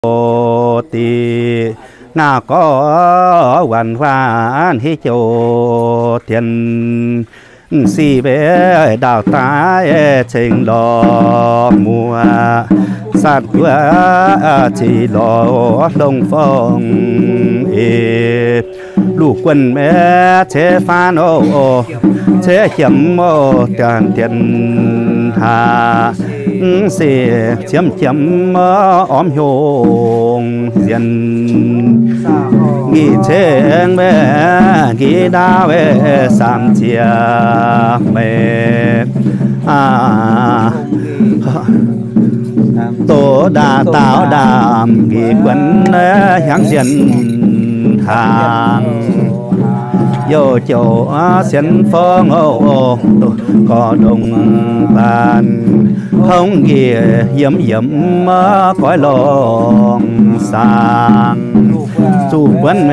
diqc, ngauh gorx waanc waanc hiuv jouh dien. M'sic mbe ndaauh daaih ceng lorz muoz, saatv guoqv ziqc lorz hlongv forng eix. Luv guon mbe ceix faanv oc, ceix jiemx oc, dien dien haac. M'sic jiemx jiemx ormx hiuv nzien, nqih ceng mbe nqih ndaauv mbe saamx ziec meic. Doqc ndaauv ndaamv nqih guon hnyangx nzien hnaangx. Youh jouh sienx forng oc, gorx ndongc baanh, hongv njiec yiemx yiemx goiv lorngx saangx. Zuqc buonv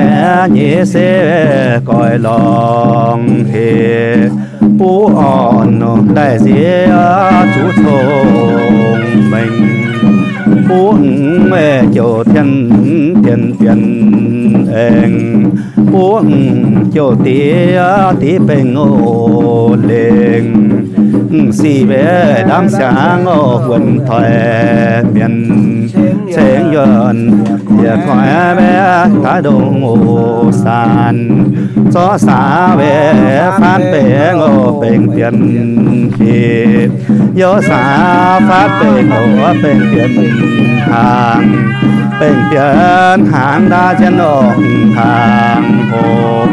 nyei se goiv lorngx hec, buv orn daaih nziex zuqc cong-mengh. Buv hmz jouh tien dien dien aengx, buv hmz jouh diqv diqv bengh oc lengh. M'sic mbe ndamv siangx oc, wuonh toic mienh ceng yuonh, yietc koiv mbe taaix ndongc oc saanh. Zorqv saax mbe faanv bengh oc, bengh dien diqc. Youh saax faanv bengh oc, bengh dien hnaangx. Bengh dien hnaangx ndaauv nzien oc, hnaangx hoc.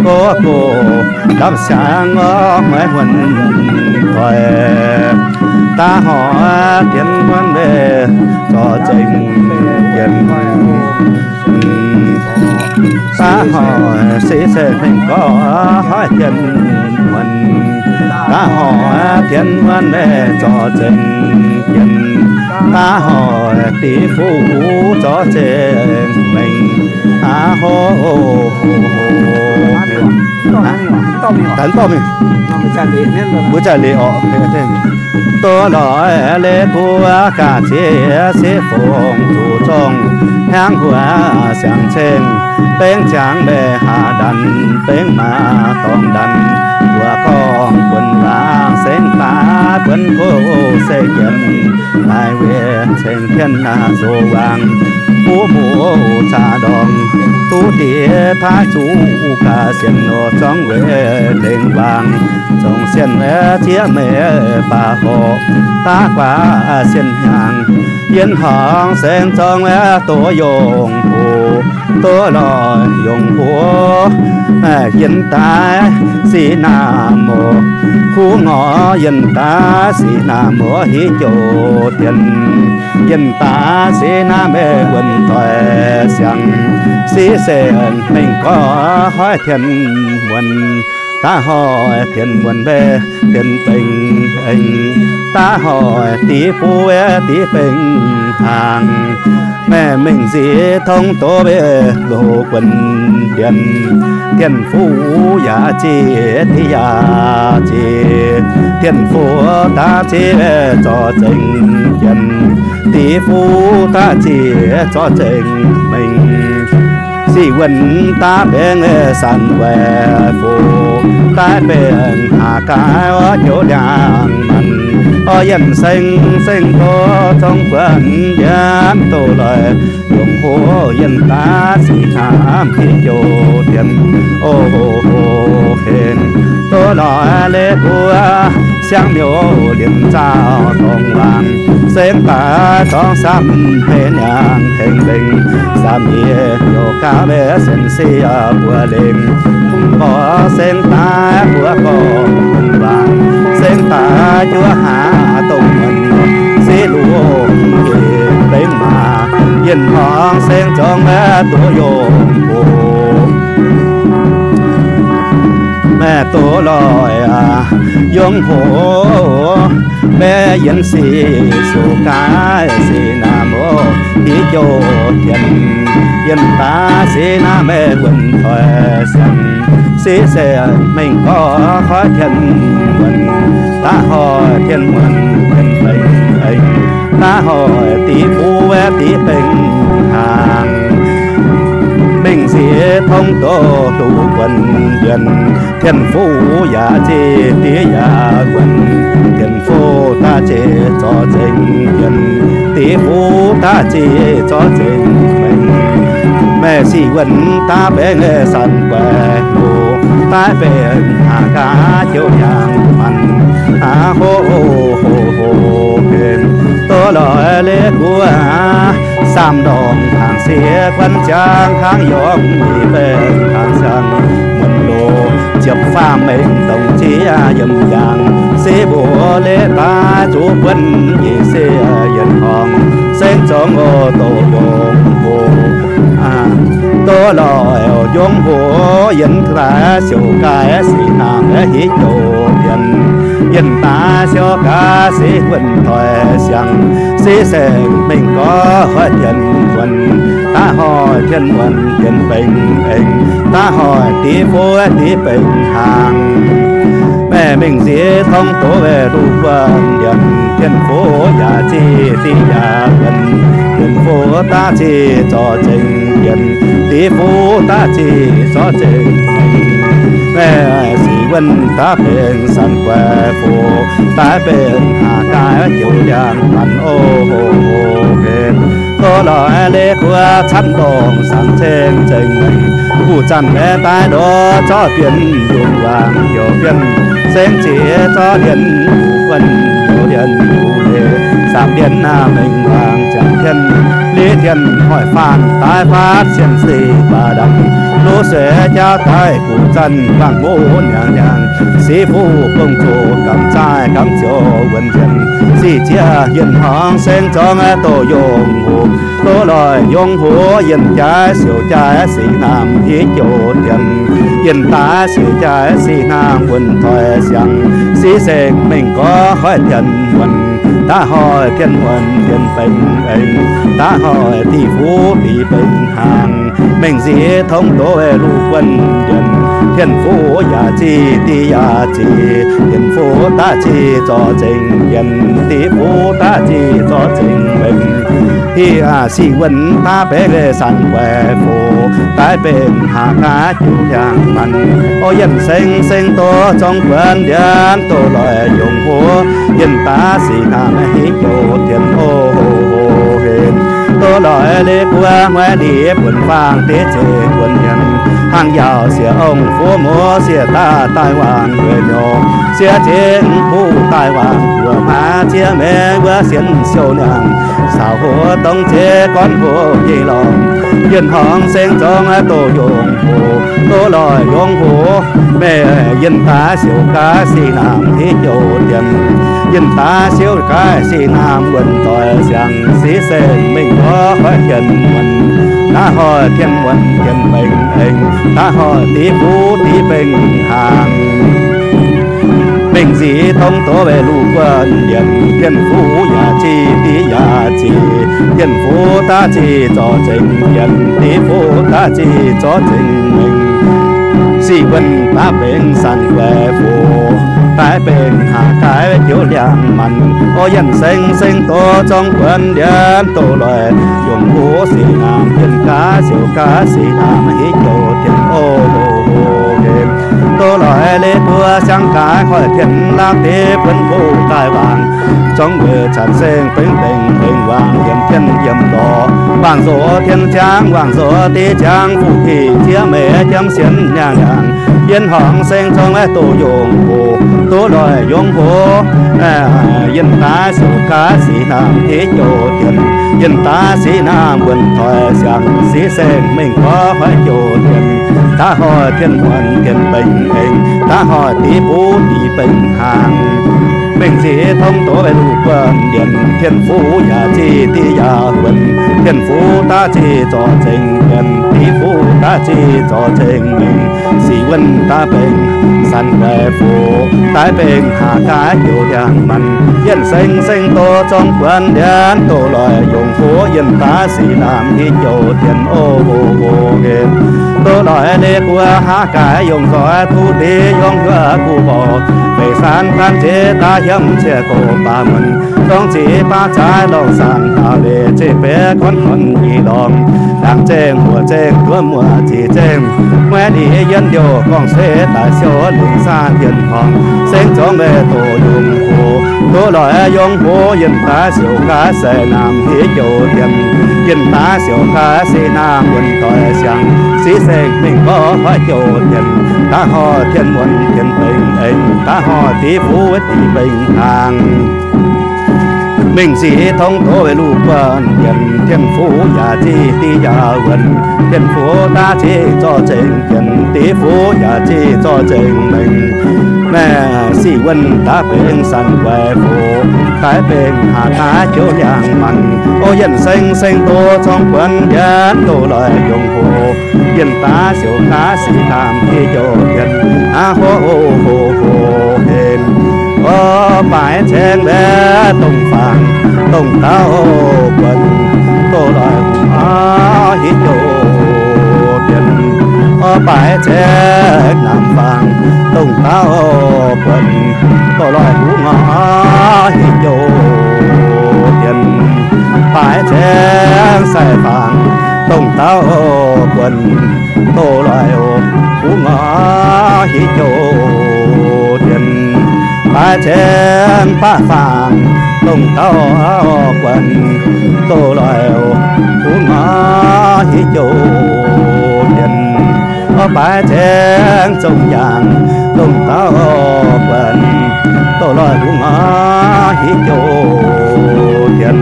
Gox gox ndamv siangx oc, maiv huon toic. Daav horc dien muonv mbe zorc zengx jien. Daav horc se se mengh gorx hoiv dien muonz. Daav horc dien muonz mbe zorc zengx jien. Daav horc diqv fuqv zorc zengx mengh. Aav ho, 咱报名， mbuo zaih leiz orqc. Doz loix leiz buo ga'ziex se fongc zuqc zorng, hnyangx huox siangx ceng, bengv ziangx mbe haac ndanc, bengv maac dorngx ndanc, mbuoqc gorngv buonc waac sengx daaih buonc gox se jienv, maaih weic ceng tien nzox waangc, buv muoz caqv ndorngh, duqv diex taav zuqc ga'sienx nor, zorngv weic lengh waangc, zongc sienh zieqv meiv baac horqc, daav guaax sienh hnyangx, yien horngz sengx zorngv doz yongh hoc, doz loix yongh hoc, yien daaih sic naamh moc, huv ngorc yien daaih sic naamh moc hiuv jouh dien, yien daaih sic naamh mbe wuonh doic siangx, sic se mengh gorx hoiv tien muonz, daav hoic tien muonz mbe tien bengh eng, daav hoic div buv div bengh hnaangx. Mengh nziex tongv doz mbe loz guonc ndien, Tin-Fuc yaac ziex, div yaac ziex. Tin-Fuc daav ziex mbe zorc zengc jien, div fuc daav ziex zorc zengc mengh. Sic wuonh daav bengx sanc waeqc fuc, daaih bengx haac gaaiv orv joux ndiangx maanc. Orv yienh seng seng doz zong buonc yiem doz loix, yongh hoc yienh daav sic hnamv div jouh dien. O hengx doz loix leiz buo siang miuc liemh zaah dorngx waangc, sengx daaih dorngx samv hei niangx hengx lengh, samv yie youc gaav mbe sienx sic buo lengh, mborqv sengx daaih buo gorngv waangc, sengx daaih juov haav dongh muonz, sic luoqc njiec benx maac, yienh horngz sengx zorngv mbe doz yongh hoc. Mbe doz loix aac, yongh hoc mbe yienh sic suqc gaaix sic naamh oc, div jouh dien. Yienh daav sic naamh mbe wuonh toic siangx, sic se mengh gorx hoiv tien muonz, daav hoic tien muonz tien bengx eng, daav hoic div buv div bengx tongv doz luv wuonh ndienx, Tin-Fuqv yaac ziqc diqv yaac wuonh, Tin-Fuqv daav ziqc zorc zengc yienx, diqv fuqv daav ziqc zorc zengc mengh. Meih sic wuonh daav benx sanx guaix loz, daaih benx aav gaax jouv yangh maanc, aav hoc hoc hoc hoc henc, doz loix leiz guoqv, saamv ndorngx hnaangx sieqv guanv ziangx hnangv yorngh nyic mbenc hnaangx siang muonc loz, ziepc faam mengh dongh zieqv yiem yangh, se mbuox leiz daaih zuqc buonv nyic se yietc horngh, sengx zorngh oix doqc yongh hoc, doz loix yongh hoc yienx daaih siouc gaaix sic hnamv hiuv jouh dienx, yienx daaih siouc gaaix sic wuonh doic siangx, sic saeng mengh gorx hoic tien muonc, daaih hoic tien muonc dienx benx eng, daaih hoic diqv fuqv diqv benx hnaangx. Meih mingh nziex tongv doz weih luv guanh ndienx, Tin-Fuqv yaac ziqc diqv yaac wuonh, Tin-Fuqv daav ziqc zorc zengc yienx, diqv fuqv daav ziqc zorc zengc mengh. Meih sic wuonh daav benx sanx guaix foc, daaih benx aav gaax jouv yangh maanc oc hoc hoc henc, doz loix leiz guoqv camv ndorngx saangx ceng zengc mengh, guv zanc aeqv, daaih ndortv zorqv bienx yungz waangc heuc bienx, sengx ziex zorqv ndienx guv guanh heuc ndienx guv leiz, saamv ndienx naaiv mengh waangc ziangx tien, liz tien hoic faanv daaih faatv sienx sic baac ndamc, luv sueix jaauv daaih guv zanc guangc muv niangx niangx, siqv fuqv gong zoqc gamh zaaiv gamh ziouc wuonx nzengc, sic zieqv yienh hmuangx sengx zorngh doz yongh hoc, doz loix yongh hoc yienh jaaix siouc jaaix sic hnamv hiuv jouh dienx, yienh daaix siouc jaaix sic hnamv wuonh doic siangx, sic saeng mengh gorx hoic tien muonc, daaih hoic tien muonc tien benx eng, daaih hoic diqv fuqv diqv benx hnaangx. Mengh nziex tongv doz luv guanh ndienx, Tin-Fuqv yaac ziqc diqv yaac ziqc, Tin-Fuqv daav ziqc zorc zengc yienx, diqv fuqv daav ziqc zorc zengc mengh. Hieh sic wuonh daav benx sanx guaix foc, daaih benx haav gaax jiu hiaangx maanc. O yienh seng seng doz zorng buonc ndienx doz loix yongh hoc, yienh daav sic hnamv hiuv jouh dienx o hoc hoc henc. Doz loix leiz guoqv muaiv liz buonc faang deix zeix buonc nyanc, hnangv yaauc sieqv ong fuqv muoz sieqv daaih daaih waangc gueiv miouz, sieqv zieqv mv buv daaih waangc guoqv hmaav zieqv mengh wuov sienx siou niangh, caux hoc dongh zeix gorn hoc nyei lorngh. Yienh horngz seng zorng doz yongh hoc, doz loix yongh hoc, meih yienh daav siouc gaax sic hnamv hiuv jouh dienx, yienh daav siouc gaax sic hnamv wuonh doic siangx, sic saeng mengh gorx hoic tien muonc, daaih hoic tien muonc tien benx eng, daaih hoic diqv fuqv diqv benx hnaangx. Mengh nziex tongv doz weih luv guanh ndienx, Tin-Fuqv yaac ziqc diqv yaac ziqc, Tin-Fuqv daav ziqc zorc zengc yienx, diqv fuqv daav ziqc zorc zengc mengh. Sic wuonh daav benx sanx guaix foc, daaih benx haav gaax jiouv liangx maanc. O yienh seng seng doz zorng buonc ndienx doz loix yongh hoc sic hnamv, yienh gaax siouc gaax sic hnamv hiuv jouh dienx o hoc hoc henc. Doz loix leiz buo siang gaax hoic tien laangh deix buonc hoc daaih waangc, zorng weic caux seng bengx bengx bengx waangc yiem tien yiem dorc, waangc nzox tien ziangx waangc nzox deix ziangx fuqv hic zieqv meic jiemv sienx niangh niangh. Yienh horngz seng zorng doz yongh hoc, doz loix yongh hoc, yienh daav siouc gaax sic hnamv hiuv jouh dienx, yienh daav sic hnamv wuonh doic siangx, sic saeng mengh gorx hoic jouh dienx, daav hoic tien muonc tien benx eng, daav hoic diqv buv diqv benx hnaangx. Mengh nziex tongv doz luv guanh ndienx, Tin-Fuqv yaac ziqc diqv yaac wuonc, Tin-Fuqv daav ziqc zorc zengc yienx, diqv fuqv daav ziqc zorc zengc mengh. Sic wuonh daav benx sanx guaix foc, daaih benx haav gaax jiouv ndiangx maanc. Yienh seng seng doz zorng buonc ndienx doz loix yongh hoc, yienh daav sic hnamv hiuv jouh dienx o hoc hoc henc. Doz loix leiz buo haav gaax yongh nzoih duqv diqv yongh yuoqv guv mborqc, feix sanx gan zeix daaih hiemv cieqv gox baac muonc, dorng ziqc baav zaaix lorngh saangc daaux leiz, zeiv-baeqv gorn gorn i lorngh. Laangz zengh, mbuoqc zengh, duov muoqc ziqc zengh, mueiv liz yienv liouh gorngv-suiv daaih siou lengc saah dien hmuangx, sengx zorngv meih doqc yungh hoc, doqc loic yungh hoc, yienh daav siouc gaav sai naamh hiuv jouh dien, yienh daav siouc gaav sai naamh wuonh doic siangx, siqv sengh mingh gorngv hoic jouh dien, daav horh tien muonh tien bengx eix, daav horh div fuv div bengx hnaangx. Mingh sic tongx doz luv buonv yienc, tien fuv yaac ziqv div yaac wuonh, tien fuv daav ziqv zorqv zengc jienc, div fuv yaac ziqv zorqv zengc mengh. Meih sic wuonh daav benx sanx guaix fuc, daaih benx haac daav jouv liangx maanc. O yienh seng seng doz zorngv buonv yienc, doz loic yungh hoc, yienh daav siouc gaav siqv naamh hiuv jouh dien, aav hoc hoc hoc hoc henc. O baaix ceng mbaeqv dongh fangx, dongh daauv buonc, doz loic hungh orv hiuv jouh dien. O baaix ceng naamh fangx, dongh daauv buonc, doz loic hungh orv hiuv jouh dien. Baaix ceng sai fangx, dongh daauv buonc, doz loic hungh orv hiuv jouh dien. Baaix ceng baav fangx, dongh daauv buonc, doz loic hungh orv hiuv jouh dien. O baaix ceng zong yaangh, dongh daauv buonc, doz loic hungh orv hiuv jouh dien.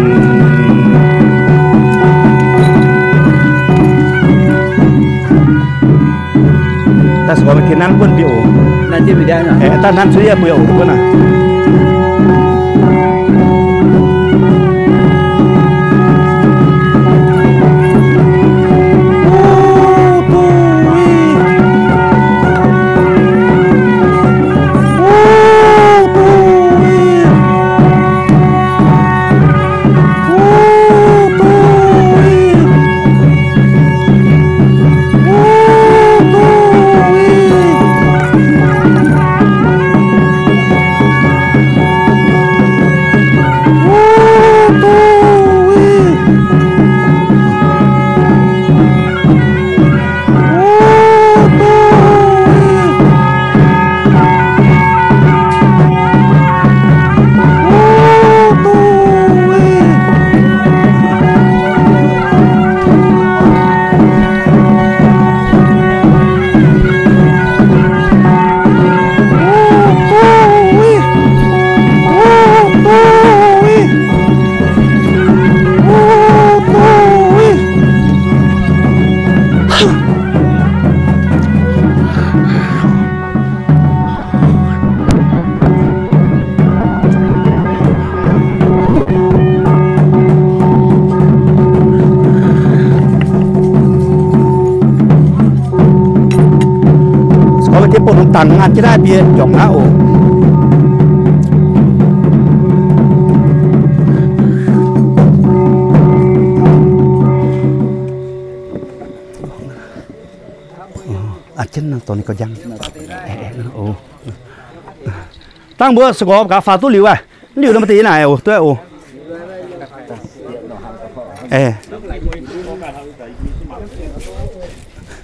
Daaih sou maiv tien nanv buonv mbuo oc. Daaih nanv cuiv yie mbuo oc, mbuo naaic. Gorngv maiv diev bun hungh dangx an jienv naaiv bie jomc naaiv oc. Dangh mbuo se gorngv gaax faaux duqv liuz aqv. Liuz nor maaih deix naaic oc, duqv oc.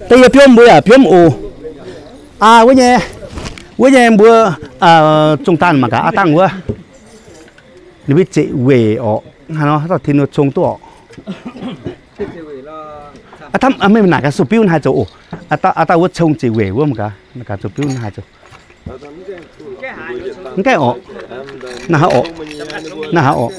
Da'yietv biomv mbuo yaac biomv oc. Aa, wuov nyei, wuov nyei mbuo zungh daanh mangc gaax aav dangh wuov. Ninh mbuo zeqc weic orqc, haaix nor haaix dauh tin nor cong duqv orqc. Aa, maiv naaic gaax zuqc biuv naaiv haaix zoux oc. Aa, dauh wuov cong zeqc weic wuov mangc gaax, naaic gaax zuqc biuv naaiv haaix zoux. Mv gaengh orqc. Naaiv haaix orqc. Naaiv haaix orqc.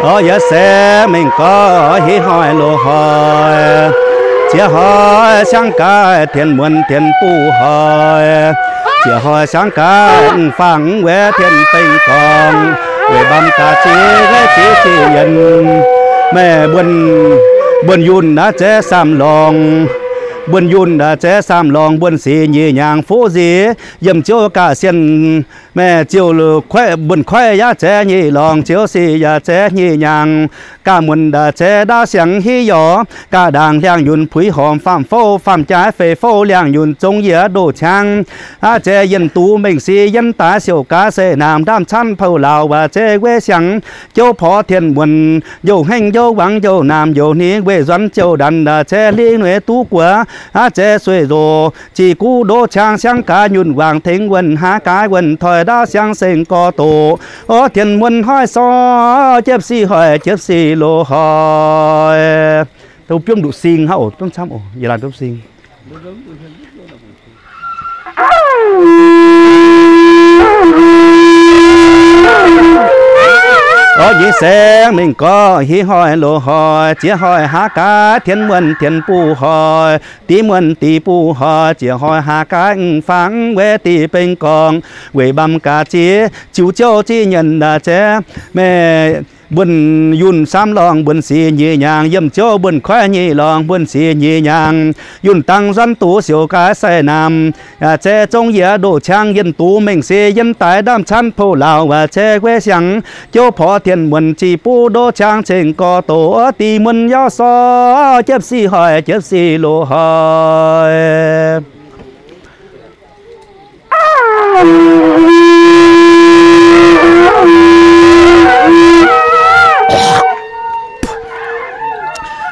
Orv, yaac se mingh gorngv hiv hnoi loz hnoi, ziex hnoi siangv gaax tien muonz tien buv hnoi, ziex hnoi siangv gaax mv fangx mv weix tien bengx gorngv, weic mbam gaax ziex gaax ziex ziex yienx, meih mbuonx yunh naaiv zeiv samh longx. Mbuonx yunh a'zeiv saamv lorngx, mbuonx sic nyic hnyangx fuqv nziez, yiem ziouv ga'sienh maeqv ziouc mbuonx koiv yaac zeix nyic lorngx, ziouv sic yaac zeix nyic hnyangx. Ga'muonc a'zeiv ndaauv siangx hiv yorc, ga'ndaangc liangh yunh puix hormc, faam fouv faam jaaiv feix fouv liangh yunh zong yie ndoh ciangv. A'zeiv yienh duqv mengh si yienh daaix siouc gaax se naamh ndaamv camv pouc laauc a'zeiv weiv siangx. Jouv porv tien muonc, youh hengv youh wangc youh naamh youh hning, weih nzuonx jouh ndanc a'zeiv lingh nueiz duqv guoqv. A'zeiv sueih nzoc ziqc guv ndoqv ciangv siangv gaax nyunc waangc tengx wuonh haaix gaaix wuonh toi ndaauv siangv seng gorx doqc. Orv tien muonh hoiv sorv jiepv sic hoic jiepv sic loz-hnoi. Biomv nduqc sing hnangv oc, biomv camv oc, yie laanh biomv sing. Orv nyei saengv mingh gorngv hiv hoic loz-hnoi, ziex hoic haaix gaaix tien muonh tien buv hoic, div muonh div buv hoic, ziec hoic haaix gaaix mv fangx weic diqc beng gorngv, weic mbamv ga'ziex ziux ziouv ziex nyienc a'zeiv maeqv mbuonx yunh saamv lorngx, mbuonx sic nyic hnyangx, yiem ziouv mbuonx koiv nyic lorngx, mbuonx sic nyic hnyangx. Yunh dangh nzuonx duqv siouc gaax sai naamh a'zeiv zong yie ndoh ciangv, yienh duqv mengh se yienh daaix ndaamv camv pouc laauc a'zeiv weiv siangx. Jouv porv tien muonc ziqc buv ndoqv ciangv ceng gorx doqc, orv dic muonh yaac sorv jiepv sic hoic jiepv sic loz-hnoi.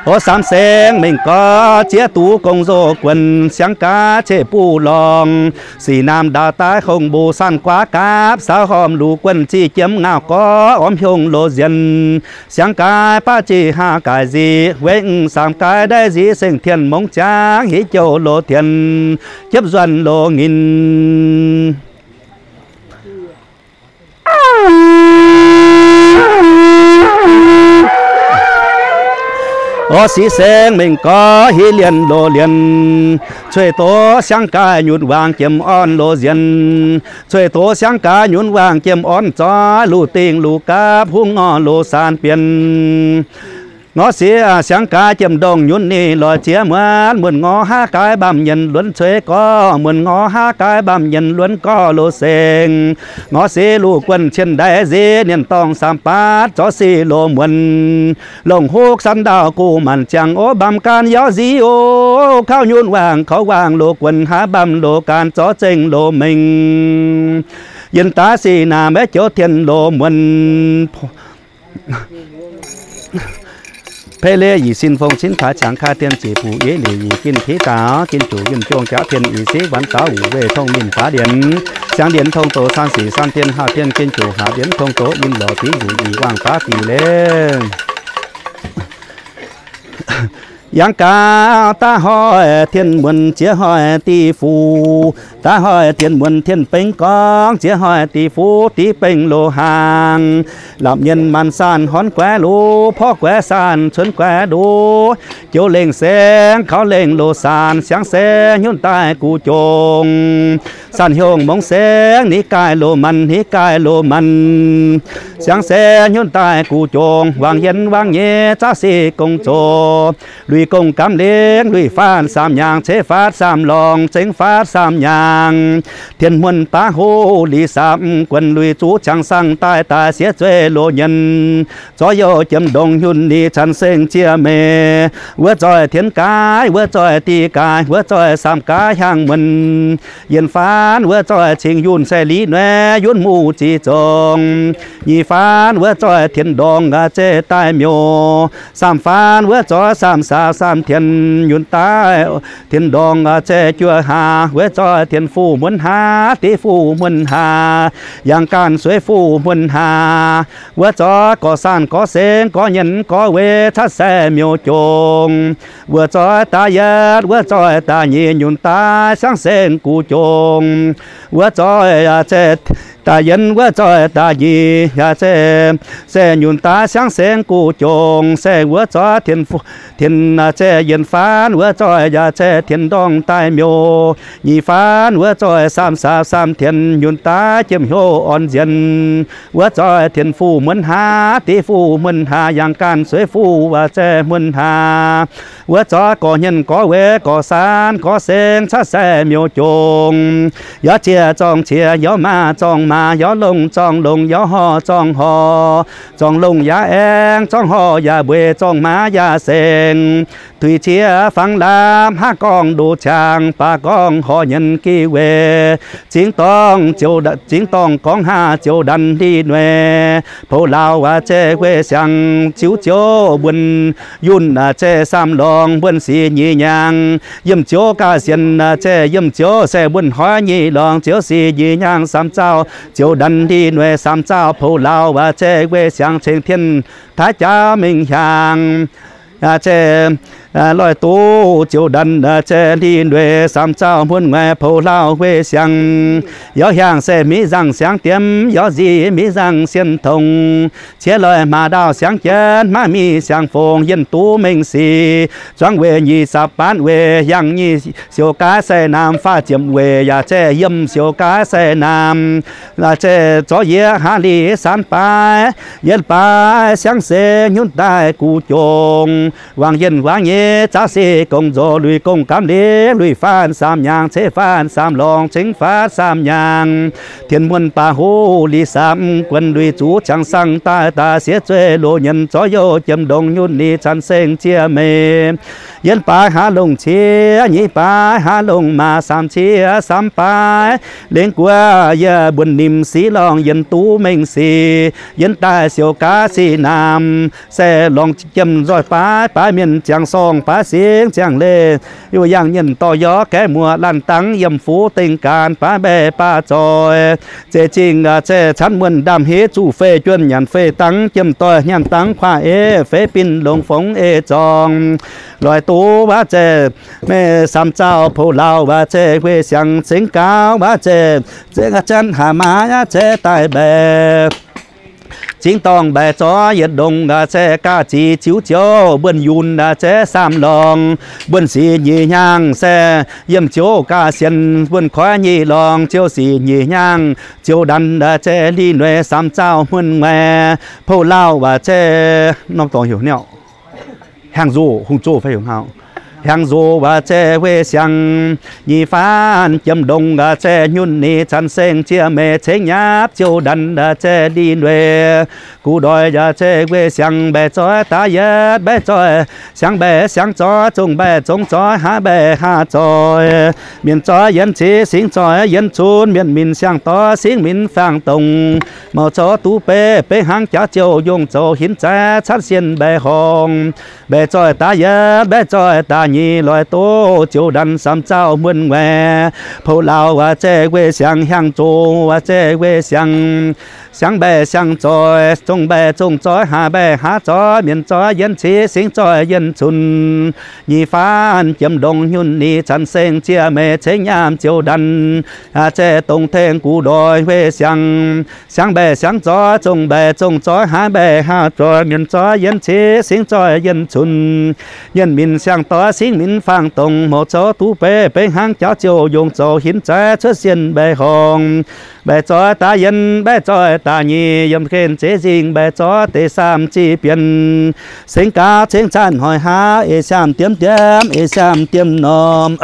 Orv saamv saengv mingh gorngv ziex duqv gong nzoh guonc, siangx gaax ceqv buv lorngx, sic naamh ndaauv daaih hongh mbuo sanh guaav gaapv saauv hormh luc guonh ziqc jiem ngaauh gorx ormv hiongh loz nzien. Siangx gaax baav ziqc haa gaaix nzic, weic mv saamv gaaix ndaix nzic seng tien mongx ziangx hiv jouh loz tien, jiepv nzuonx loz ngin. Orv sic saengv mingh gorngv hiv lienh loz lienh, cueiv doz siangx gaaix nyutc waangc jiem orn loz nzien. Cueiv doz siangx gaax nyutc waangc jiem orn zoih, luv dingh luv gapv hungh orv loz saan bienh. Ngorc sic siangx gaax jiem ndongh nyutc ninh loix ziex muonc, muonc ngorc haav gaaix mbaamh nyienc luonx cueiv gorx, muonc ngorc haav gaaix mbaamh nyienc luonx gorx loz seng. Ngorc sic luv guonh cien ndaix nzic, ninh dorngh saamv baatv zorqv sic loz muonc. Longc hopv san ndaauv guv maanc ziangh, ov mbaamh gaanv yauv nzic, ov kauv nyutc waangc, kauv waangc loz guonh, haav mbaamh loz gaanv zorqv zengh loz mengh. Yienh daaih sic naamh maiv joux tien loz muonc. Pei leiz yic sin fong cinv taaix qangx kaaix dien ziec buc yietv liec yic gin tiqv daaih gin juqc yunh jongh jaav tien yic siqv wanc daav wuc weih tongh ninh faav ndienx. Siangx ndienx tongh doz san sic san dien haah dien gin juqc haaz ndienx tongh doz yinh lorz div nzuqc yic waangh baav diuc leiz. Yangh gaax daav hoic tien muonc ziex hoic diqc fuc, daav hoic tien muonc tien bengx gorngv, ziex hoic diqc fuc diqc bengx loz-hnaangx. Lapc nyienh maanc saanh horn guaix luv, porv guaix saanh cuonx guaix nduov, joux lengh saengv kaux lengh loz saanh, siangx saengv nyunc daaih guv jongx. Saanh hiongh mongx saengv ni gaaih loz maanc, ni gaaih loz maanc, siangx saengv nyunc daaih guv jongx. Wangc yienh wangc nyei zaav sic gong zoqc, lui gong gaamv lengh, lui faatv saamv hnyangx, ceix faatv saamv lorngx, zengx faatv saamv hnyangx. Tien hmuonh baav hoc liz saapv guonc, lui zuqv qangx saangh daaih daaih siev zueih loz nyienc. Zorqv youh jiem ndongx nyunc ni canh seng ziec meic, wuov zoih tien gaaix, wuov zoih diqc gaaix, wuov zoih saamv gaaix hiaang muonc. Yienh faanv wuov zoih cingx yunh sai liv nueiv yunv muv ziqc zongc. Nyic faanv wuov zoih tien ndongx a'zeiv daaih miuc. Saamv faanv wuov zoih saamv saau saamv tien yunh daaih tien ndongx a'zeiv juov haa, wuov zoih tien fuqv hmuonv haa, div fuqv hmuonv haa, yangh gaanh sueiv fuqv hmuonv haa. Wuov zoih gorx saanh gorx sengx gorx nyienh gorx weic catv sai miuc jongx. Wuov zoih da'yietv wuov zoih da'nyeic nyunc daaih siangx sengx guv jongx. Wuov zoih a'zeiv Da'yietv wuov zoih da'nyeic yaac se, se nyunc daaih siangv sengx guv jongc se wuov zoih tin, tin, se yienc faanv wuov zoih yaac se tin ndorngh daaih miuc. Nyic faanv wuov zoih saam saapv saam tienx nyunc daaih jiem hnyouv orn nzienx. Wuov zoih tin fuqv muonv haav, div fuqv muonv haav, yangh ganh sueiv fuqv waac se muonv haav. Wuov zoih gorx hnienh gorx weic gorx saanv gorx sengx caqv sai miuc jongc. Yaac ziex zorngh ziex, yaac maaih zorngh maaih, yaac longh zorngh longx, yaac horh zorngh horh. Zorngh longx yaac aengx, zorngh horh yaac mbueiz, zorngh maaih yaac sengx. Tuix ziex fangx laapv, haav gorngv ndoqc ciangx, baac gorngv horh nyienz gih weic. Zingx dorngh ziouc, zingx dorngh gorngv haav ziouc ndanc li noic. Poux laauh waac se weih siang, ziouv ziouv mbuonx yunh se saam lorngh, mbuonx sic nyeic nyaang. Yiem ziouv ga'sienx se yiem ziouv se mbuonx hoiv nyeic lorngh, ziouv sic nyeic nyaang saam zaauh ziouc ndanc li noic saam zaauh. Poux laauh waac se weih siang, ceng tien taaix jaav mingh hiaangx. Se loih duqv ziouc ndanc se li noic saam zaauh muonz ngaih. Poux laauh weih siang, yaac hiaangx se miv nzangh siangx diemv, yaac nzic miv nzangh sien tongx. Ciev loih hmaaz ndaauh siangx jienv, maiv mingh siang-fongx yienh duqv mengh sic. Zuangx weic nyic sapv baanv weic, yangh nyic siouc gaav sai naamh, faah ziepc weic yaac se yiem siouc gaav sai naamh. Se zorqv yie haav li saanv baaix, yietv baaix siangv se nyunv daaih guv jongc. Wangc yienh wangc nyei zaqv se gong nzox, lui gong gaamv liz, lui faanv saam nyaangh, ceix faanv saam lorngh, cingx faanv saam nyaangh. Tien muonh baac huv li saam guonx, lui zuqc ciangx sangh daaih daaih siev zueih loz nyienz, zorqv youh jiem ndongx nyunv ni caan seng jiex meih. Yietv baaix haav longc ciev, nyic baaix haav longc maac, saam ciev saam baaix lengh guoqv yie mbuonx nimc siqv lorngh yienh duqv mengh sic. Yienh daaih siouc gaav sic naamh, se lorngh jiem nzoih baaix, baaix mienh ziangh sorngh, baaix singx ziangh leih. Yaac yangh nyienh dorh yorqv gaeqv muoz laanh dangv, yiem fuv dingh gaanv baaix mbaeqc baav zoih. Zeiz zingh se caanv muonh ndaamv-hetv, zuqv fei juonh nyanc fei dangv, jiem doix nyanc dangv kuaaiv eix fei bin longx fongx eix zorngh. Loix duqv waac zeic meih saam zaauh poux laauh waac zeic weih siang, zengx gaux waac zeic zengx a'zanv haac maac a'zeiv daaih mbaeqc. Zingx dorngh mbaeqc zorqv yietc ndongc a'zeic gaax zic ziux ziouv mbuonx yunh a'zeic saam lorngh, mbuonx sic nyeic hnyangx se yiem ziouv gaax sienx mbuonx koiv nyeic lorngh, ziouv sic nyeic hnyangx ziouv ndanc a'zeic li noic saam zaauh muonh ngaih. Poux laauh waac zeic norm dorngx heuc niouh. Hnyangx-nzoh, hungh zoh fai heuc hngauh. Hnyangx-nzoh waac zeic weih siang, nyic faanv jiem ndongc a'zeic nyunv ni caan seng jiex meih, cengx nyapv ziouv ndanc a'zeic li noic. Guv ndoih yaac zeic weih siang, mbaeqc zoih daav yietv, mbaeqc zoih siangx, mbaeqc siangx zoih zongh, mbaeqc zongh zoih haav, mbaeqc haav zoih mienh zoih yienx cin, singx zoih yienx cun, mienh minc siang-doix, singx minc faang-dongh, mouc coux duqv beiv, beiv hnangv jaav ziouv yongh zoux hinv zaiv catv sienh mbaeqc horngh. Mbaeqc zoih daav yietv, mbaeqc zoih daav nyic, loix duqv ziouv ndanc saam zaauh muonh ngaih. Poux laauh waac zeic weih siang, hnyangx-nzoh waac zeic weih siang, siangx mbaeqc siang zoih, zongh mbaeqc zongh zoih haav, mbaeqc haav zoih mienh zoih yienx cin, singx zoih yienx cun, nyic faanv jiem ndongc nyunv ni caan seng jiex meih, cengx nyapv ziouv ndanc a'zeic dongh tengx guv ndoih weih siang, siangx mbaeqc siangx zoih, zongh mbaeqc zongh zoih haav, mbaeqc haav zoih mienh zoih yienx cin, singx zoih yienx cun, mienh minc siang-doix, singx minc faang-dongh, mouc coux duqv beiv, beiv hnangv jaav ziouv yongh zoux hinv zaiv cuotv sienh mbaeqc horngh. Mbaeqc zoih daav yietv, mbaeqc zoih daav nyic, yiem gen zeiv nzingh mbaeqc zoih deix saam zic bienh. Sengx gaax cengx zaanv hoic haav, eix siaam diemv diemv, eix siaam diemv norm.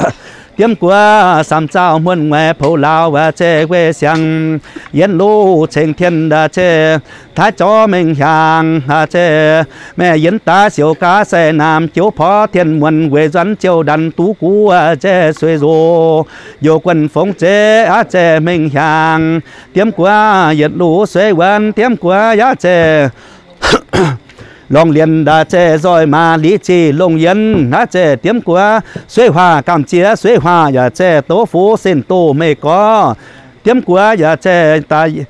Diemv guoqv saam zaauh muonh ngaih, poux laauh waac zeic weih siang, yienx luv ceng tien a'zeic taaix zorqv mengh hiaangx a'zeic meih yienx daaih siouc gaax sai naamh, joux porv tien muonh weic nzuonx ziouv ndanc duqv guv a'zeic sueih nzoh, youh guonh fongx zeiv a'zeic mengh hiaangx. Diemv guoqv yietc luv sueih wuonx, diemv guoqv yaac zeic lorngh lienh a'zeic nzoih maaz, liz zic longh yienx a'zeic diemv guoqv sueih huaax, gaamh ziex sueih huaax yaac zeic dov fuv sin doh meih gorx. Diemv guoqv yaac zeic daaih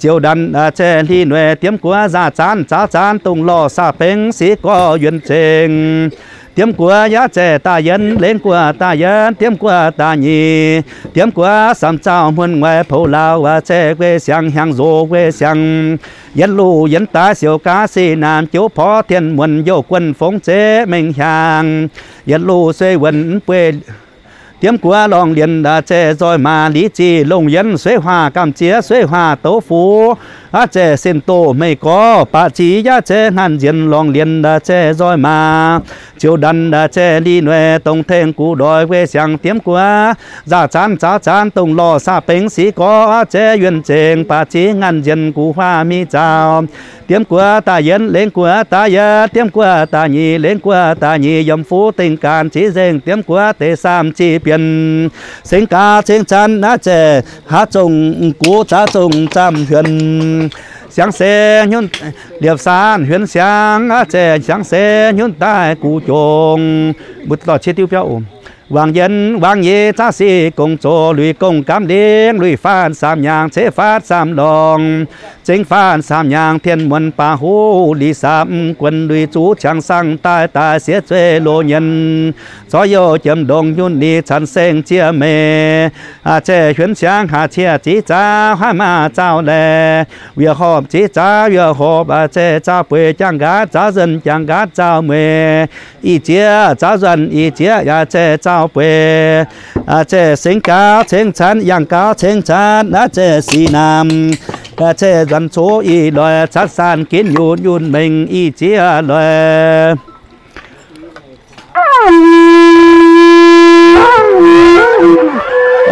ziouc ndanc a'zeic li noic, diemv guoqv nzaah zaanv zaaux zaanv dongh lorh saah-bengx siqv gorx yuonx zengx. Diemv guoqv yaac zaeqv daaih yienv, lengv guoqv daaih yienv, diemv guoqv daaih nyic. Diemv guoqv samv zauh muonc mueiz poux lauh, aa, zaeqv guei siangx hnyangx nzox guei siangx. Yietc luh yienx daaih siouc gaav sic naamh jouv porv tien muonc youh guonh fongv zeqv mengh hiaangx. Yietc luh sueih wuonc mv bueix diemv guoqv lorngh lienh, aa, zaeqv nzoih maaz liz zic longh yienv sueiv huaax gamh ziex sueiv huaax douz fuv. Aa, zaeqv sin doh meih gorx baac zic yaac zaeqv hnganh nzienx lorngh lienh, aa, zaeqv nzoih maaz ziouc ndanc, aa, zaeqv li noic dongh tengx gux ndoix guei siangx diemv guoqv nzaah zaanv zaaux zaanv dongh lorh saav bengx sic gorx, aa, zaeqv yuonh zengx baac zic hnganh nzienx gux huaax mingh zaaux. Diemv guoqv daaih yienv, lengh guoqv daaih yienv, diemv guoqv daaih nyic, lengh guoqv daaih nyic, yiem fuv dingh gaanv ziv nzengc, diemv guoqv deix saam zic bienx. Sengx gaax ceng zanv aav zaeqc, haav zongh gux zaav zongh zaamh huonc. Siangx se nyunv liepc saanv huonc siangx aav zaeqc, siangx se nyunv daaih gux jongc. Mbuo dorh qiex diuv biauv oc. Wangc yienx wangc nyeiz zaav sic gong zoqc, luic gong gaamv lingh, luic faanv saamv nyaangc, ceix faatv saamv lorngh, zengx faanv saamv nyaangc, tien muonc baac huv liz saamv guonx, luic zuqc ciangx saangv daaih daaih siev zueih loz nyienz, zorqv youh jiem ndongx nyunv ni canh seng zieqv meih. Aa, zaeqc huonc siangx haac cieqv ziv zaav haaix maaz zauh laeh, wiex horpc ziv zaav wiex horpc, aa, zaeqc zauh bueix jangx nqaatv zauh nzunc jangx nqaatv zauh mueiz. Ih zieqv zauv nzuonx, ih zieqv yaac zaeqv zauv bueix. Zaeqv sengx gaux ceng canv, yangh gaux ceng canv, aa, zaeqv sic naamh, aa, zaeqv nzuonx coqv ih loix catv saanh ginv nyutc nyutc mengh ih zieqv loix.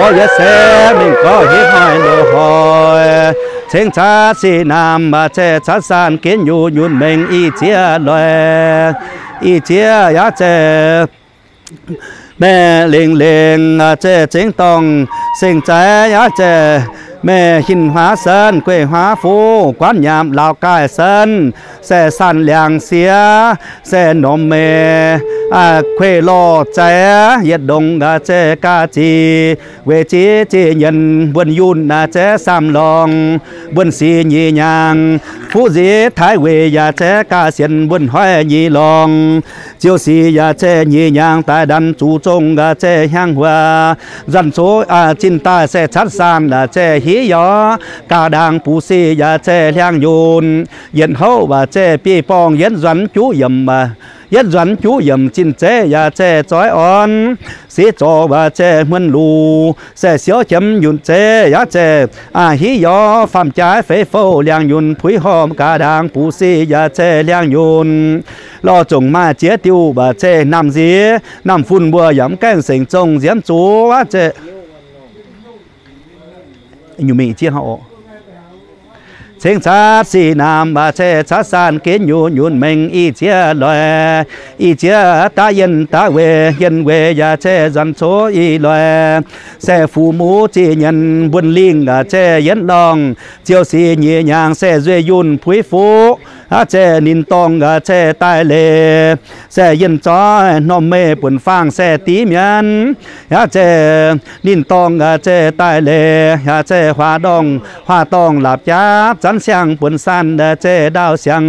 Orv, yie se mingh gorngv hiv hnoi loz-hnoi, ceng catv sic naamh, aa, zaeqv catv saanh ginv nyutc nyutc mengh ih zieqv loix. Ih zieqv yaac zaeqv meih lengc lengc, aa, zaeqv zengx dorngh seng zaaix, yaac zaeqv meih hin huaav senv, gueiv huaav fuqv, guanv nyaamc laauc gaaih senv, se saanh liangx siex, se norm meih, aa, kueih lorh zaaix, yietc ndongx, aa, zaeqv gaax zic, weic ziv ziqc nyienz mbuonx yunh, aa, zaeqv saamv lorngh, mbuonx sic nyic nyaangc, fuqv nziv taaix weic yaac zaeqv gaax sienx mbuonx hoiv nyic lorngh, ziouc sic yaac zaeqv nyic nyaangc daaih ndanc zuqc zongh, aa, zaeqv hnyangx-huaax, nzuonx coqv, aa, zinh daaih se catv saanh, aa, zaeqv hiv yorc, gauh ndaangc buqv sic yaac zaeqv hliangx yunh, yietc houv, aa, zaeqv biei borngh yietv nzuonx juqv yiemc, aa, yietv nzuonx juqv yiemc zinh zeiv yaac zaeqv zoix orn, siqv zorc, aa, zaeqv hmuonx luc, se siouv qiemx yunh zeiv yaac zaeqv, aa, hiv yorc faam-jaaix feix fouv hliangx yunh puix horpc gaax ndaangc buqv sic yaac zaeqv hliangx yunh, lorh zongc maaih ziex diuh, aa, zaeqv naamh nziv naamh fun mbuo yaac mv gaengh sengc zongh nziemv zuqc, aa, zaeqv nyungc mingh zieqv hnangv oc. Ceng catv sic naamh, aa, zaeqv catv saanh ginv nyutc nyutc mengh ih zieqv loix. Ih zieqv daav yienh daav weic, yienh weic yaac zaeqv nzuonx coqv ih loix. Se fuqv muv ziqc nyienz mbuonx lingh, aa, zaeqv yietv lorngh, ziouc sic nyic nyaangc se nzueic yunh puix fuqv, aa, zaeqv ninh dorngh, aa, zaeqv daaih leiz, se yienh zoih norm meih buonc faang se div mienv, aa, zaeqv ninh dorngh, aa, zaeqv daaih leiz, aa, zaeqv huaax ndorngh, huaax dorngh laapc jaapv zanv siang buonc saanh, aa, zaeqv ndaauh siang.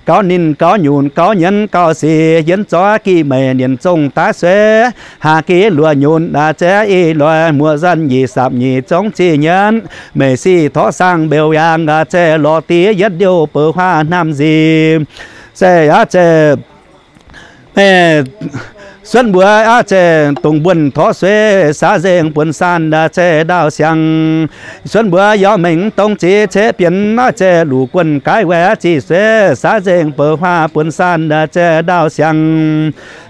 Gaux ninh gaux nyunc gaux nyienz gaux sic, yienh zoih gih meic nienc zongh daaih sueiv, haax gih luoqc nyunc, aa, zaeqv ih loix muoqc nzanh nyic sapc nyic zongv ziqc nyienv, meic sic torv saang mbeux yaangh, aa, zaeqv lorz div yietv ndiouh beuv huaax hnamv nzic. Se, aa, zaeqv meih suonv mbuo, aa, zaeqv dongh mbuonx torv sueiv saav nzengc buonc saanh, aa, zaeqv ndaauh siang. Suonv mbuo yaac mengh dongh ziex ceqv bienx, aa, zaeqv luc guonh gaaiv waaic ziqc sueiv saav nzengc beuv huaax buonc saanh, aa, zaeqv ndaauh siang.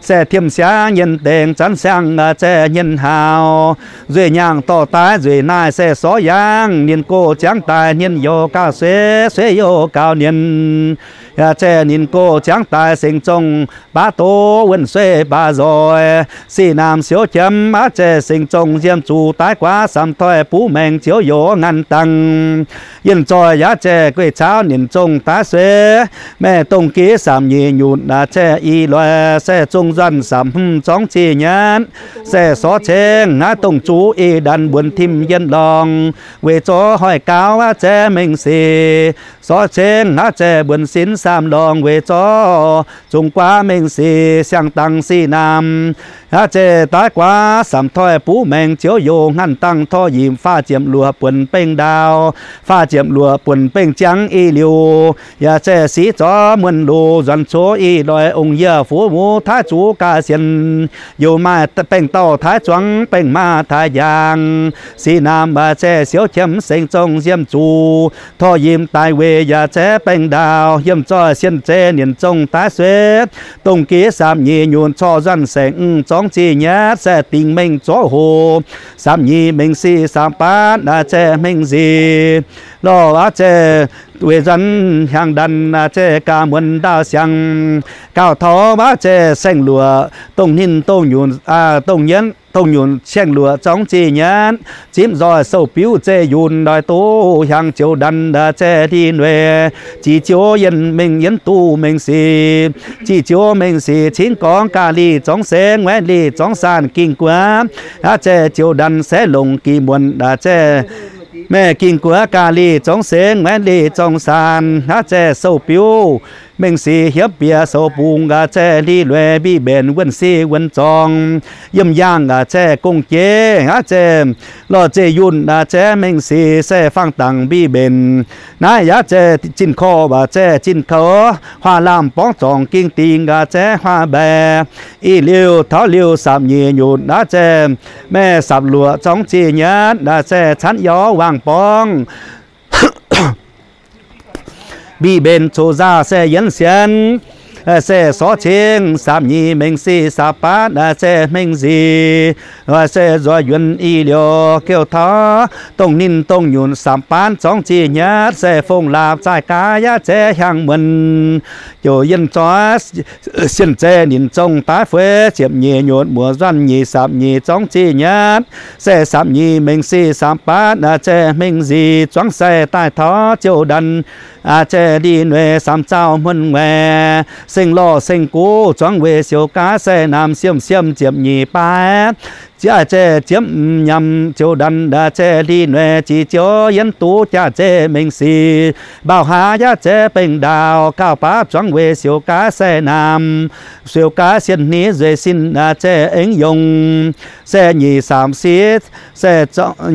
Se tiemh siangv nyienh dengx zanv siang, aa, zaeqv nyienh haaux, nzueic nyaangh dorh daaih nzueic naaiv se sorv yangh, ninh gox ziangv daaih ninh youz gauh sueiv, sueiv youz gauh nienx. Yaac zaeqv ninh gox ziangv daaih sengx zongh baav doz wuonh sueiv baav nzoih, sic naamh siouv qiemx, aa, zaeqv sengx zongh nziem zuqc daaih guaav samx toi buv maengx ziouv youz ngaanh dangh. Yienh zoih yaac zaeqv gueiv caux nienc zongh daaih sueiv, meih dongh giv samx nyic nyutc, aa, zaeqv ih loix se zongh nzuonx samx hmz zorngv ziqc nyienv, se sorv cengx naaiv dongh zuqv ih ndanc mbuonx tim yienh lorngh, weic zoux hoic gaux, aa, zaeqv mengh sic, sorv cengx, aa, zaeqv mbuonx sinx saamv lorngh weic zorqv zungh guaav mengh sic siang-dangx sic naamh. Aav zeiz daaih guaav samx toi buv maengx ziouv youz hnaanh dangh torv yimc faah ziepc luoqc buonc bengh ndaauh, faah ziepc luoqc buonc bengh ziangv i liuz, yaac zeiz siqv zorqv muonh loz nzuonx cuotv i loix ong yie fuv muv taaix zuqc ga'sienx youz maaih bengh dauh taaix zuangx bengh maa taaix njang. Sic naamh aav zeiz siouv qiemx sengx zong nziemv zuqc torv yimc daaih weic yaac zeiz bengh ndaauh yiem zoih sienh zeiv nienc zong daaih suev dongh giv samx nyic nyutc corc nzuonx saengx mv zorngv zih nyatv se dingc mengh zorqv hoc. Samx nyic mengh sic samx batv aav zeiz hmengh nzic lorh aav zeiz weic nzuonx hiaangx ndanc aav zeiz gaax muonc ndaauh siangx gauh taux aav zeiz saeng-luoqc dongh ninh dongh nyunc, dongh nyienv, dongh nyunc saeng-luoqc zorngv zih nyatv zipv nzoih sou-biuv zeiv yunh ndoih duqv hiaangx ziouc ndanc aav zeiz hli noic. Zih ziouv yienh mengh yienv duqv mengh sic, zih ziouv mengh sic cingv gorngv ga'lih zorngv sengx, waeqv lih zorngv saanh, ging-guoqv aav zeiz ziouc ndanc se longc gih muonc aav zeiz maeqv ging-guoqv ga'lih zorngv sengx, waeqv lih zorngv saanh aav zeiz sou-biuv mengh sic hiepv bieqc soux bungx aav zeiz hli noic mbiv mbenc wuonh sic wuonh zorngx yiem yaangh aav zeiz gong-jeiv aav zeiz lorh zeiv yunh aav zeiz mengh sic se faang dangc mbiv mbenc. Naaiv yaac zeiz zinh korv aav zeiz zinh kouv huaav lamh borngv zorngx ging dingc aav zeiz huaav mbaeqc. Ih liuz taux liuz sapc nyic nyutc aav zeiz maeqv sapc luoqc zorngv zih nyatv aav zeiz canv yauv waangh borngv mbiv mbenc coqv nzaah se yienv sienv se sorv cingv sapc nyic mengh sic sapc batv aav zeiz hmengh nzic se nzoih yuonx ih liuz gouv taux dongh ninh dongh nyunc samx baanv zorngv zih nyatv se fong laapc zaih gaax yaac zeiz hiaangx muonc ziouc yienh zoih sienh zeiv ninh zong daaih fuix ziepc nyeic nyutc muoz nzuonx nyic sapc nyic zorngv zih nyatv se sapc nyic mengh sic sapc batv aav zeiv hmengh nzic zuangv sai daaih taux ziouc ndanc aav zeiv lih noic samx zaux hmuonv nguaih seng lorh seng guv zuangv weic siouc gaax sai naamh siemv siemv ziepc nyeic baaix ziouc aav zeiv ziepv m'nyaamc ziouc ndanc aav zeiv lih noic zih ziouv yienv duqv jaax zeiv mengh sic mbauh haav yaac zeiv bengh ndaauh gauh baav zuangv weic siouc gaax sai naamh siouc gaax sienh hni nzueic sin aav zeiv engv yongh se nyic sapc siqv se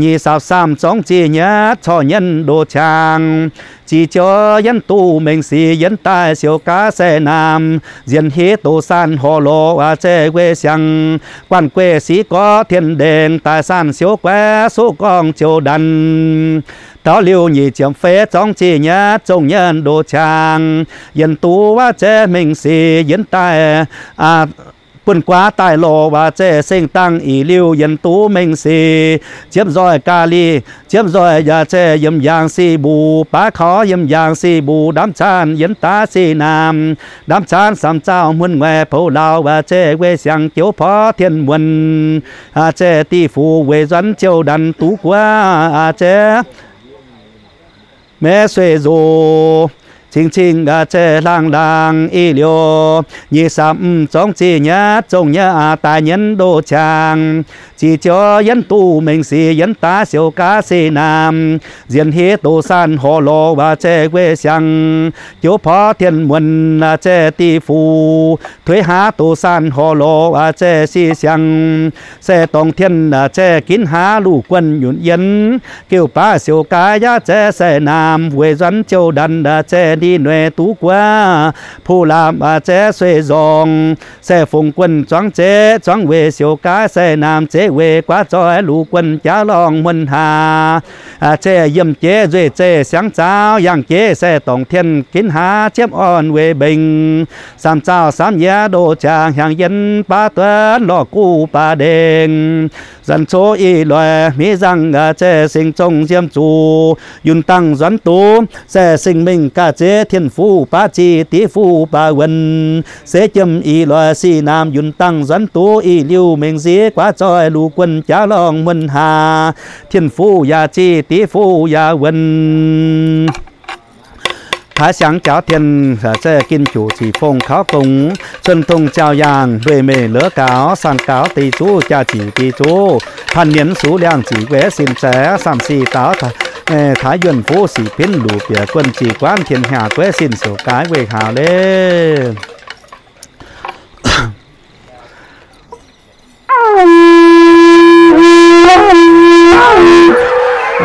nyic sapc saamv zorngv zih nyatv corc nyienv ndoh qangx. Zih ziouv yienv duqv mengh sic yienv daaih siouc gaax sai naamh nzienx hitv doz saanh horc lorz aav zeiv weic siangx guanh gueiv siqv gorqv tien ndengx daaih saanh siouv guaix suqv gorngv ziouc ndanc. Taux liuz nyic ziepc feix zorngv zih nyatv zong nyienv ndoh qangx yienv duqv aav zeiv mengh sic yienv daaih buonv guaav daaih lorh aav zeiv seng dangh ih liuz yienv duqv mengh sic ziepv nzoih ga'lih ziepv nzoih yaac zeiv yiem yaangh sic mbuc baav kaux yiem yaangh sic mbuc ndamv caanv yienv daav sic naamh ndamv caanv samx zaux hmuonv nguaih poux lauh aav zeiv weic siangx joux porv tien muonc aav zeiv diqc fuc weic nzuonx ziouc ndanc duqv guaav aav zeiv maiv sueih nzox cingx cingx aav zeiv laangh laangh ih liuz nyic sapc m'zorngv zih nyatv zong nyienv aav daaih nyienv ndoh qangx. Zih ziouv yienv duqv mengh sic yienv daav siouc gaax sic naamh nzienx hitv doz saanh horc lorz aav zeiv weic siangx joux porv tien muonc aav zeiv diqc fuc tuix haav doz saanh horc lorz aav zeiv sic siangx se dorngx tien aav zeiv ginv haav luv guonh nyunc yienv geuh baav siouc gaax yaac zeiv sai naamh weic nzuonx ziouc ndanc aav zeiv lih noic duqv guaav puv laapc aav zeiv sueih nzorngx se fungx guonh zuangx zeqv zuangv weic siouc gaax sai naamh zeqv weic guaav zoih luv guonh jaav lorngh muonh haax aav zeiv yiem jeiv nzueic zeih siangx zaauv yangh jeiv sai dorngx tien ginv haav ziepv orn weic mbengx samx zaux samx yaav ndoh qangx hiaangx yienv baav duonv lorh guv baav ndengx nzuonx coqv ih loix hmeiv nzangh aav zeiv seng zong nziemv zuqc yunh dangh nzuonx duqv se seng mengh ga'zeiv tien fuqv baav zih div fuqv baav wuonc se jiem ih loix sic naamh yunh dangh nzuonx duqv ih liuz mengh nziv guaav zoih luv guonh jaav lorngh muonh haax tien fuqv yaac zih div fuqv yaac wuonc Taaix siangx jaauv tien, zeiv gin juqc zic fong kauv gong, cuon dongh ziaaux yaangh, ndueic meic leuv gaux, sanh gaux dih zuqv, jaax zic dih zuqv, panh mienz sux liangh zic gueix sin zaex, samh sic daaux taaix yuonh fuv sic binv luc bieqc guonh zic guanv tien hnyangx guaiv sin siouc gaaix weih haaux leiz.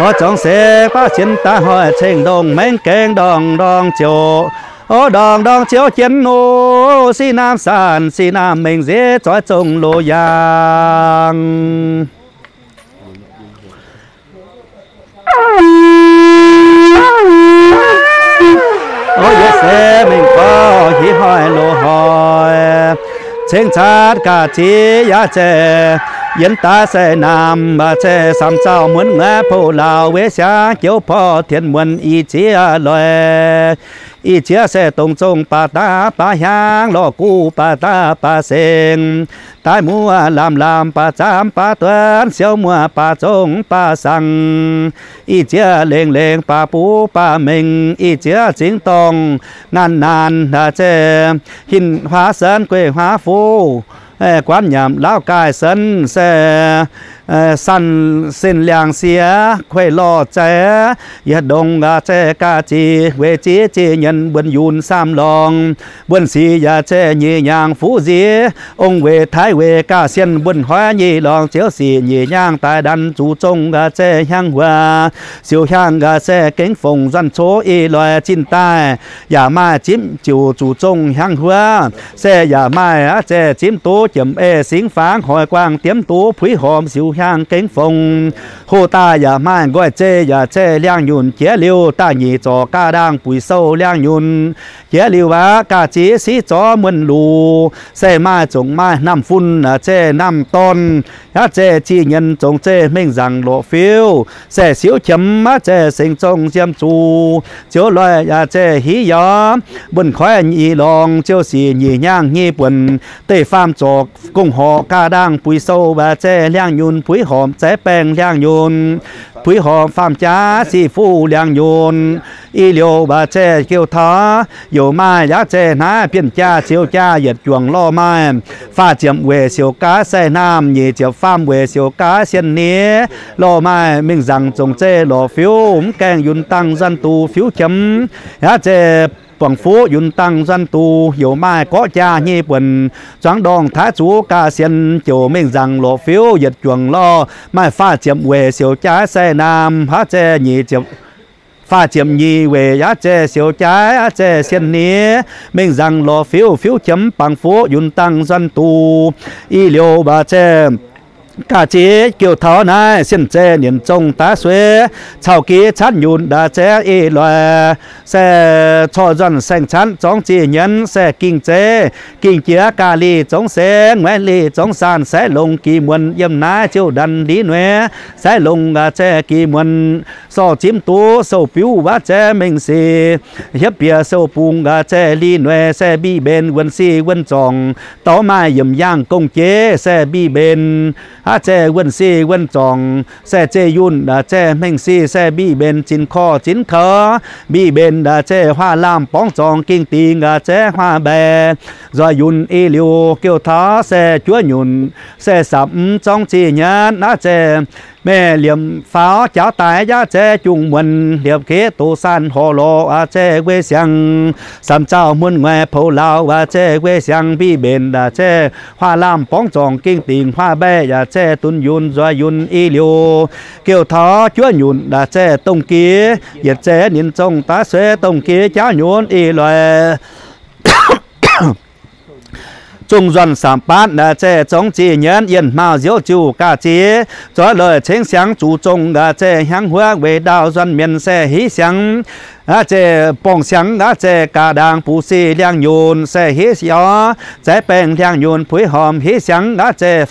Orv, zorngx se baav sienx daaih hoic ceng ndongh maengx gaengh ndorngc ndorngc ziouc, orv, ndorngc ndorngc ziouc jienv nor, sic naamh sanc sic naamh mengh nziex zoix zongh loz yaangh. Orv, yie se mengh gorx hiv hoic loz hoic, ceng caatv ga'ziex yaac zeiz, yiem daaih se naamh baac zeiz samx zauh muonv ngaeqv pou laauh weiv siangx jouv porv tien muonz ih ziex loic. Ih ziex se dongh zongh baac daav baav hiaangv, lorh guv baac daav baav seng, daaih muoz lamh lamh baac zaamv baav duonv, siou muoz baac zongh baav sangx. Ih ziex lengh lengh baac buv baac mengh, ih ziex zingx dorngh naanc naanc, zeiz hin huaav senv gueiv huaav fuv, guanv nyanc laauv gaaih senv se san sin liangx siex kueih lorh zeiv, yietc ndongh zeiz ga'ziex weic ziex ziex nyienz mbuonx yunc saamv lorngx, mbuonx sic yaac zeiz nyic hnyangx fuv nziex, ong weic taaix weic ga'sienh mbuonx hoiv nyic lorngx ziouv sic nyic hnyangx daaih ndanc zuqc zongh zeiz hnyangx huaav, siouc hiaangx zeiz gengh fongc nzuonx cov ih loic zinh daaih, yaac maaih zipv ziouc zuqc zongh hnyangx huaav, se yaac maaih zeiz zipv duqv jiemx eix singv fangx hoic guangc diemv duqv puix hormx siouc hiaangx gengh fongc. Hoc daaih yaac maaih nqoi zeiv yaac zeiz liangx nyunc jiex liuz daaih nyic zorc ga'ndaangc buix sou liangx nyunc jiex liuz aqv, ga'ziex siqv zorv muonc luc, se maaih zongc maaih namh fun zeiz namh dorn, aqv zeiz zih nyienz zongc zeiz mengh nzaangc lorqc fiuv, se siouv qiemx aqv zeiz sengx zongh nziemx zuqc, ziouv loic yaac zeiz hiv yaac mbuonx koiv nyic lorngx ziouv sic nyic hnyangx nyic buonc, deic-faam zorc gong-horc ga'ndaangc buix sou baac zeiz liangx nyunc puix hormx zaiv baengh liangx nyunc, puix hormx faam jaav sic fuv liangx nyunc, ih liouh baac zeiz geuh taux youc maaih yaac zeiz naaiv bienh jaa ziouc jaa yietc juangc lorh maaih, faah ziepc weic siouc gaav sai naamh, nyic ziepc faam weic siouc gaav sienh nie, lorh maaih mingh nzaangc zongc zeiv lorqc fiuv, mv gaengh yunc dangh nzuonx duqv fiuv qiemx, yaac zeiz buangh fuqv yunc dangh nzuonx duqv youc maaih gorqv jaa nyei buonc, zuangx ndorngh taaix zuqc ga'sienh jouc mingh nzaangc lorqc fiuv yietc juangc lorh maaih faah ziepc weic siouc jaav sai naamh, yaac zeiz nyic ziepc faah ziepc nyeic weic yaac zeiz siouc jaav yaac zeiz sienh nie, mingh nzaangc lorqc fiuv fiuv qiemx bangc fuqv yunc dangh nzuonx duqv. Ih liouh baac zeiz ga'ziex geuh taux naaiv sienh zeiv nienc zong daav sueiv, caux gih canv yunc ndaac zeiv ih loic, se corc nzuonc saeng-canv zorngv zih nyienz se ging zeiv, ging jiex ga'lih zongv sengx, mueiz lih zongv saanh, saiv longx gih muonz yiem naaiv ziouc ndanc liv nueiz, saiv longx ndaac zeiv gih muonz sorc zimv duqv sou-biuv waac zeiv mengh sic, hietv bieqc sou-bungx ndaac zeiv liv nueiz se mbic mbenc wuonh sic wuonh zorngc, dorh maaih yiemc yaangh gong-jeiv se mbic mbenc, aav zeiv wuonh sic wuonh zorngc se zeiv yunh ndaac zeiv mengh sic se mbic mbenc zinx korv zinx kouv, mbic mbenc ndaac zeiv huaah laamh borngz zorngc ging dingc ndaac zeiv huaah mbaeqc, nzoih yunh ih liouh geuh taux se juov nyunc se sapc mv zorngv zih nyanv aav zeiv Meih liemh faaux jaauv daaih yaac zeiv jungh muonz liepc kev doz saanh horc lorz aav zeiv wei siangx. Samx zauh muonz nguaih poux laauh aav zeiv wei siangx mbiv mbenc aav zeiv huaah laamh borngz zorngc gengh dingc huaah mbaeqc yaac zeiv dunx yunh nzoih yunh i liouh. Geuh taux juov nyunc aav zeiv dongh giex yietc zeiv ninh zongh daav sueiv dongh giex jaauv nyunc ih loic. Zungh nzuonx samx batv aav zeiv zongx zih nyienv yienh hmaauh nziouv ziuh gah ziex zoix loic cengx siangx zuqc zongh aav zeiv hnyangx huov weic ndaauh nzuonx mienh se hiv siangx aav zeiv borngh siangx aav zeiv ga'ndaangc buc sic liangx nyunc se hiv siorv zaiv baengh liangx nyunc puix hormx hiv siangx aav zeiv